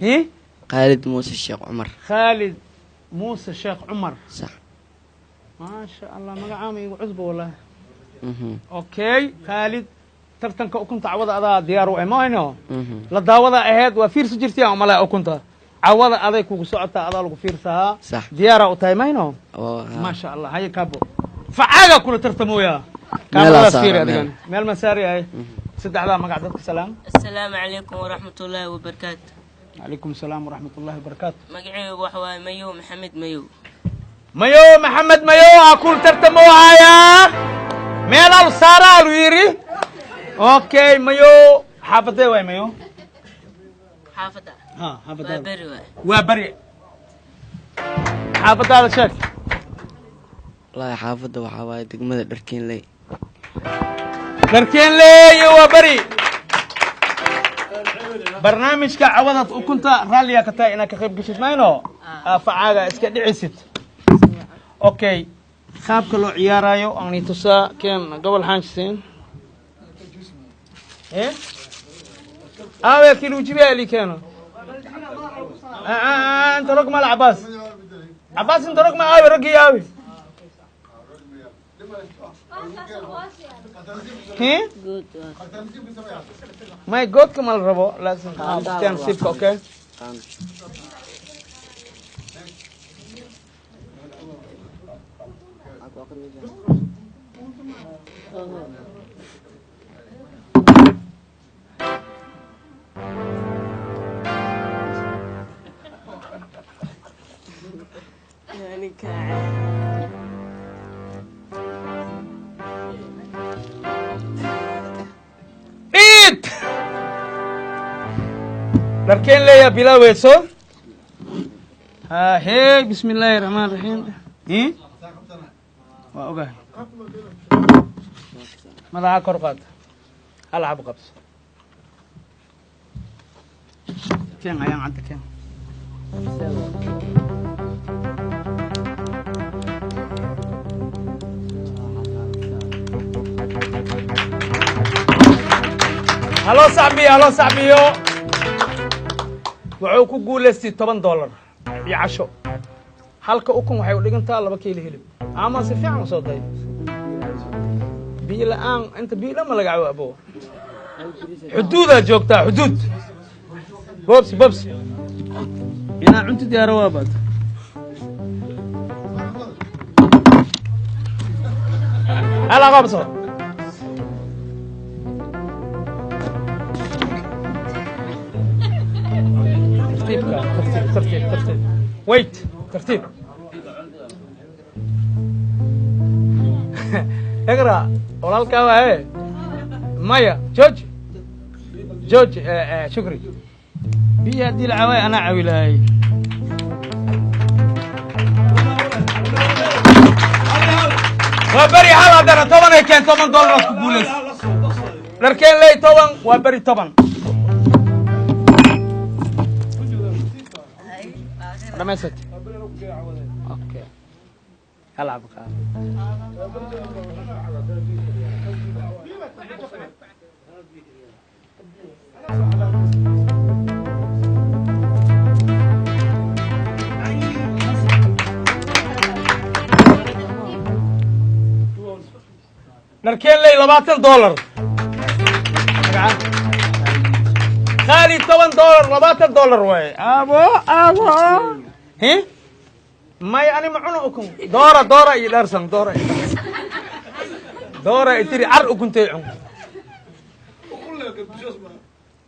Hi? Khaalid Muuse Sheekh Cumar. Khaalid Muuse Sheekh Cumar. Sax. Maasha Allah, magacaama igu cusba wallahi. Okay, Khaalid, tartanka ukunta cawada adaa diyaar u eh, ma hayno? La daawada aheyd waa fiirsi jirtay aan umalaya. Ukunta cawada aday kugu socotaa, adaa lagu fiirsahaa. Sax. Diyaaraa u tahay, mayno? Oo, haa. Maasha Allah. Haye kaabo, facaaga kula tartamooya. Meelaa Kaamiradaas saaran, fiiri meel. Adigan meel ma saari yahay. Saddexdaa magac dadka salaam. Asalaamu calaykum waraxmatullaahi wabarakaatu. Calaykum asalaam waraxmat ullahi wabarakaatu. Magacaygu waxa waaye Mayow Maxamed Mayow. Mayo Maxamed Mayo aa kula tartamoohayaa, meelaal saaraa lu yidhi. Okay, Mayo, xaafadee waay, Mayo? Xaafadda Ha. waa Xaafadaada? Beri waay. Waa beri. Xaafadaada sheeg. Wallaahi xaafadda waxaa waaye degmada Dharkeenley. Dharkeenleeyo waa beri. Barnaamijka cawadaad ukunta raalliyaa ka tahay inaad ka qayb geshid, mayno? Facaaga iska dhicisid. Okay, qaabka loo ciyaarayo aan tusaa. Keen gobol xaanjisiin eh aawe kiluujibiya li keeno. Inta rog mala Cabaas, Cabaas, inta rog ma aawe roggii aawe? He? May, goodka ma la rabo laakin kan sibka. Okay. Ciid Dharkeen leeyaa bilaaweyso. Hee, bismi illaahi raxmaan raxiim. Waa ogahay. Madaxa kor qaad, hal xabo qabso. Keen ayaan cadda keen. Haloo sacbiyo, haloo sacbiyo. Wuxuu ku guulaystay $10 iyo casho. Halka ukun waxay u dhigantaa 2 kiilo hilib ama si fiican usoo day. Biyo la-aan inta biyo dhan ma laga cabo abo. Xuduudaa joogtaa, xuduud. Bobsi, bobsi, inaa cunto diyaaro waa baad. Hala qabso. Tartiibka, tartiib, tartiib, tartiib. Wait, tartiib. Iqra, walaalkaa waaye. Maya, jooji, jooji. Shukri, biyo haddii la cawaay anaa cawi lahay. Waa beri hal haddana 10 ay keen. $10 aad ku guulays. Dharkeen ley 10, waa beri 10. Dhamaysat. Okay, hal cab qaad. Dharkeen ley $20, qaali $10, $20 waaye. Abo, abo, he may ani ma cuno ukun. Doora, doora iyo dharsan, doora iyo dharsan, doora itiri car ukuntay cun.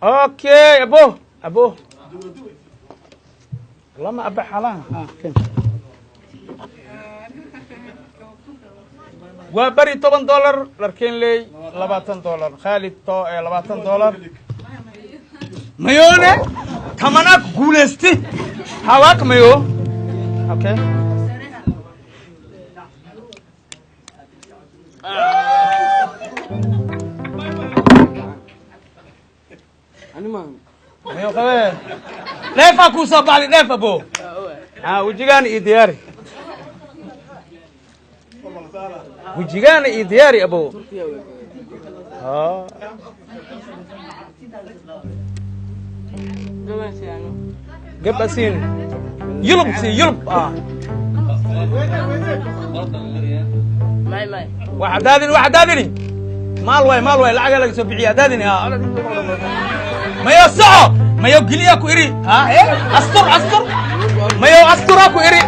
Okay, abo, abo, lama aba xalaha. Ha ken. Waa beri $10, Dharkeenley $20, Khaalid to $20, mayone tamanaad ku guulaysti hawaak mayo. Okay. Mayo qabe, dheefaa kuu soo baxday, dheef abo. Ha wejigaana ii diyaari, wejigaana ii diyaari abo. Ha. Gabba siin. Yulub sii yulub. Ah. May may. Wax daadini, wax daadini. Maal waay, maal waay, lacag laga soo bixiya daadini. Ha. Mayo soco. Mayo geliya ku iri. Ha, eh? Astur, astur. Mayo astura ku iri.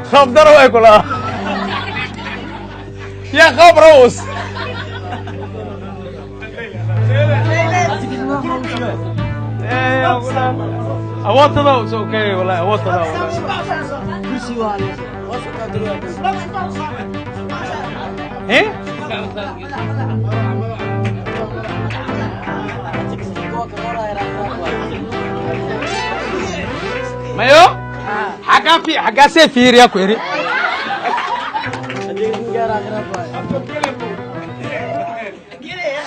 Khoof daro way kula. Yaa khoof raws. Awoodtada is okay wallahi, awoodtada. Eh? Mayo? Xaggaa fi xaggaasee fiiriyaa ku iri.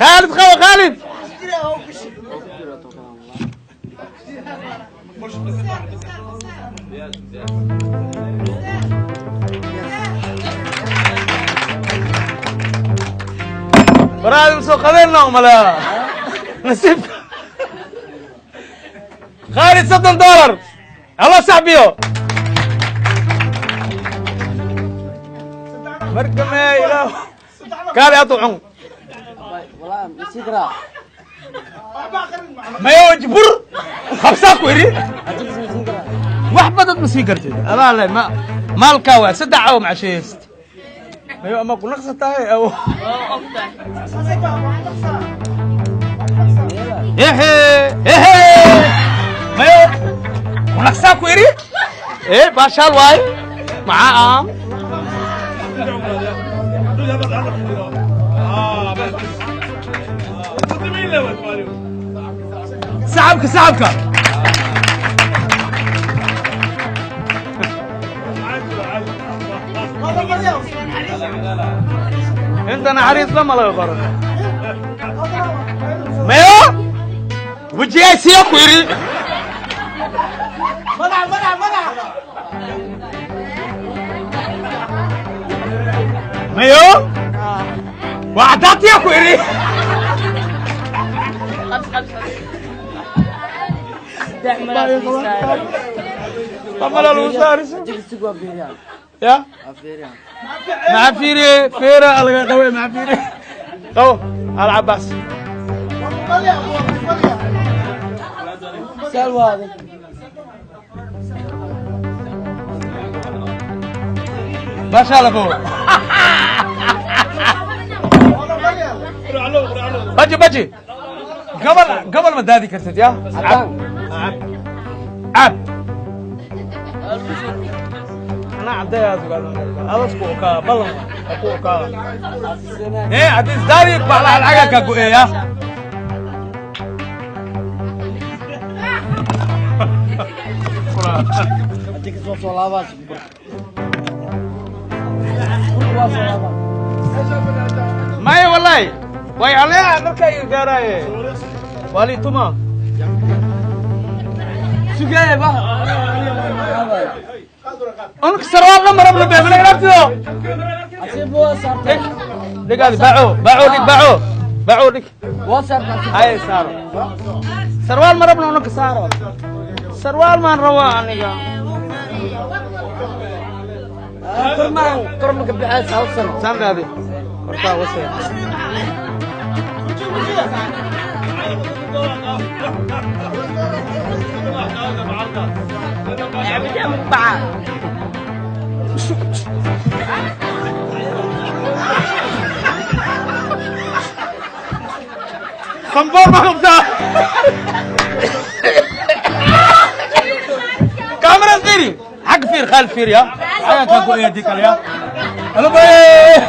Khaalid qabo Khaalid. Baraad soo qadayna umala. Nasiibka. Khaalid $30. Allah saxbiyo. Marka ma ilaah. Kaali adu cun. Mayo jibur. Qabsaa ku iri. Wax badan ma sii kartid. Adaa leh ma maalka waa saddex aw macashayst. Mayo ama ku naqsatahay aw. Ehe ehe. Mayo ku naqsaa ku iri. Eh baashaal waay. Maxaa ah? Sacabka sacabka. Inta naxariis lama laga qoro. Mayo wejigaasiya ku iri. Mayo waa cadaatiya ku iri. Tamala lagu saarisa. Ya? Maxaa fiiriye? Feera laga dhaway maxaa fiiriye? Qabo Al Cabaas. Maasha Allah bo. Baji baji. Gabal gabal ma daadi kartid ya? Cab. Cab. أنا عدي أذكر وكا بلغ أكو كا إيه عدي زاري بحلا العجا كقول إيه يا ما هي والله وي عليها مركا يجارة والي تما سجاي بقى أنك سروال لما ربنا بيعمل لك نفسه. لك هذا باعوه باعوه لك باعوه باعوه لك. هاي سارو سروال ما ربنا أنك سارو سروال ما نروى عنك. كرمان كرمك بعاس هوصل. سامي هذه كرتا وصل. خنبور ما خبزة كاميرا فيري حق فير خال فير يا حق حق يديك يا هلا باي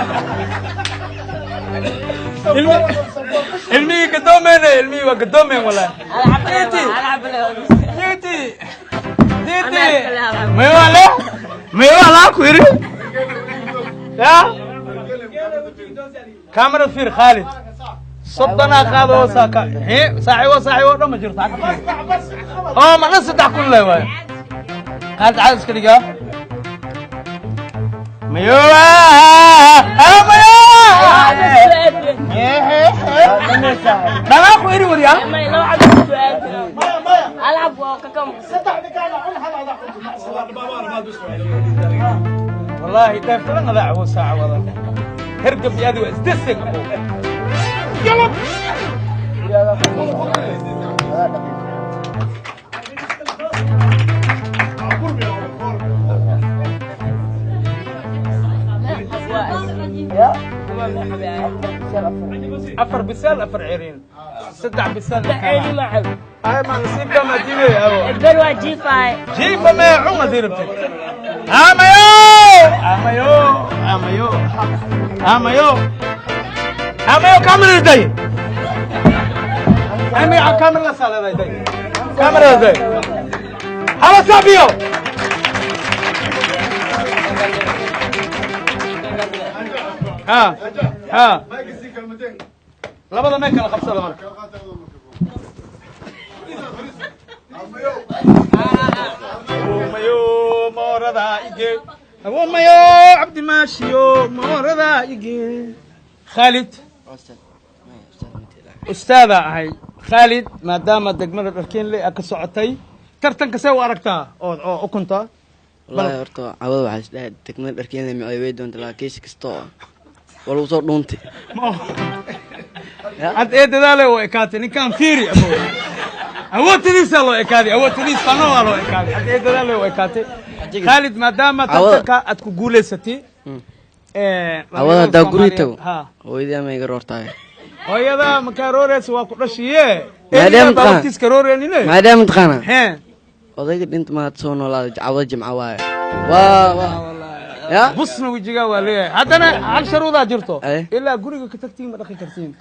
المي قدومين المي وقدومين والله ديتي ديتي ديتي ما يوالا ما يوالا كويري يا Kaamera fiir Khaalid. 30 qaado saaka. Hee, saaxiibo saaxiibo dhan ma jirto xagga. Oo ma dhan 3000 le waayo. Khaalid caadi iska dhigaa. Mayo. Ah, mayo. Dhaqaaqu iri wariyaa. May laba cad ku aad. Alab waa ka kam. والله دايف لنا ذا هو ساعة والله هرقب يا ذي ازدسك يلا. Afar bisaal, afar ceeriin, saddex bisaal. Ceeri ma cab. Ay, ma nasiibka ma jiibay abo. Bal waa jiifaay. Jiifa ma cun hadii rabtid. Amayo, amayo, amayo, amayo, amayo, kaamira day. Amayo, kaamira la saaleeday day. Kaamira day. Hala saabiyo. Ha ha, labada mee kala qabsada marka. Mayo moorada ige, mayo Cabdi Maashiyo moorada ige. Khaalid. Ustaad. Maya, ustaad ma tiilaa. Ustaada ahay Khaalid, maadaama degmada Dharkeenle a ka socotay tartanka, see u aragtaa oo ukunta? Wallaahi horta cawada waxaa isdhahay degmada Dharkeenle micay wey doonta, laakiin si kasta oo waa lagu soo dhuuntay. Had ee dadaale oo ekaatay ninkaan fiiri abo, awoodtadiisaa loo ekaaday, awoodtadiis fano waa loo ekaaday. Had ee dadaale oo ekaatay Khaalid, maadaama tartanka aad ku guulaysatay. Cawada haddaa guriga tago, hooyadii ama iga roortaay. Hooyada makaa rooreysa, waa ku dhashiye. Maadaama taqaan- Baa waqtiis karooreenine. Maadaama taqaanaa hee odayga dhinta maad soo noolaaday, cawada jimca waaye, waa ya. Busna wejigaa waa leeyahay. Haddana hal sharuudaa jirto. Eh. Ilaa guriga ka tagtiin ma dhaqi kartiin.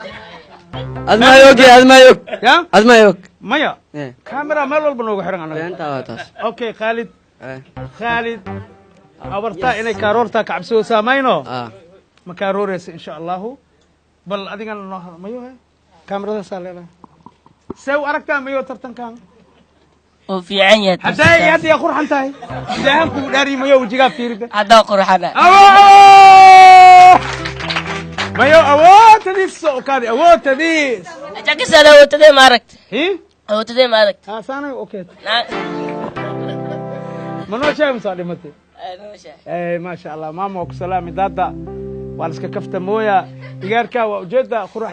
Ad maa og, ad maa og. Ya. Ad maa og. Maya. Eh. Camera meel walba noogu xiran anaga. Beentaa waa taas. Okay Khaalid. Eh. Khaalid, abartaa inay kaaroortaa kacabsoo saamayno. Ah. Ma kaarooreysa insha Allahu. Bal adigana noo hada mayo. He, kaameradaasaa leedahay, see u aragtaa mayo tartankan? Oo fiican yahay. Hadday hadda yaa qurxan tahay, ilaahan kugu dhaariy mayo, wejigaa fiirida. Haddaa qurxana. Awo mayo, awoodtadiis soo okaadi, awoodtadiis. Jakisana awoodtadee ma aragta? Hi. Awoodtadee ma aragta? Aasaanay okeet. Ma noo sheeg masaa dhimatay? Eh, maasha Allah, maama waa ku salaami daada, waa la iska kafta mooya igaarkaa, waa ujeeda qurax.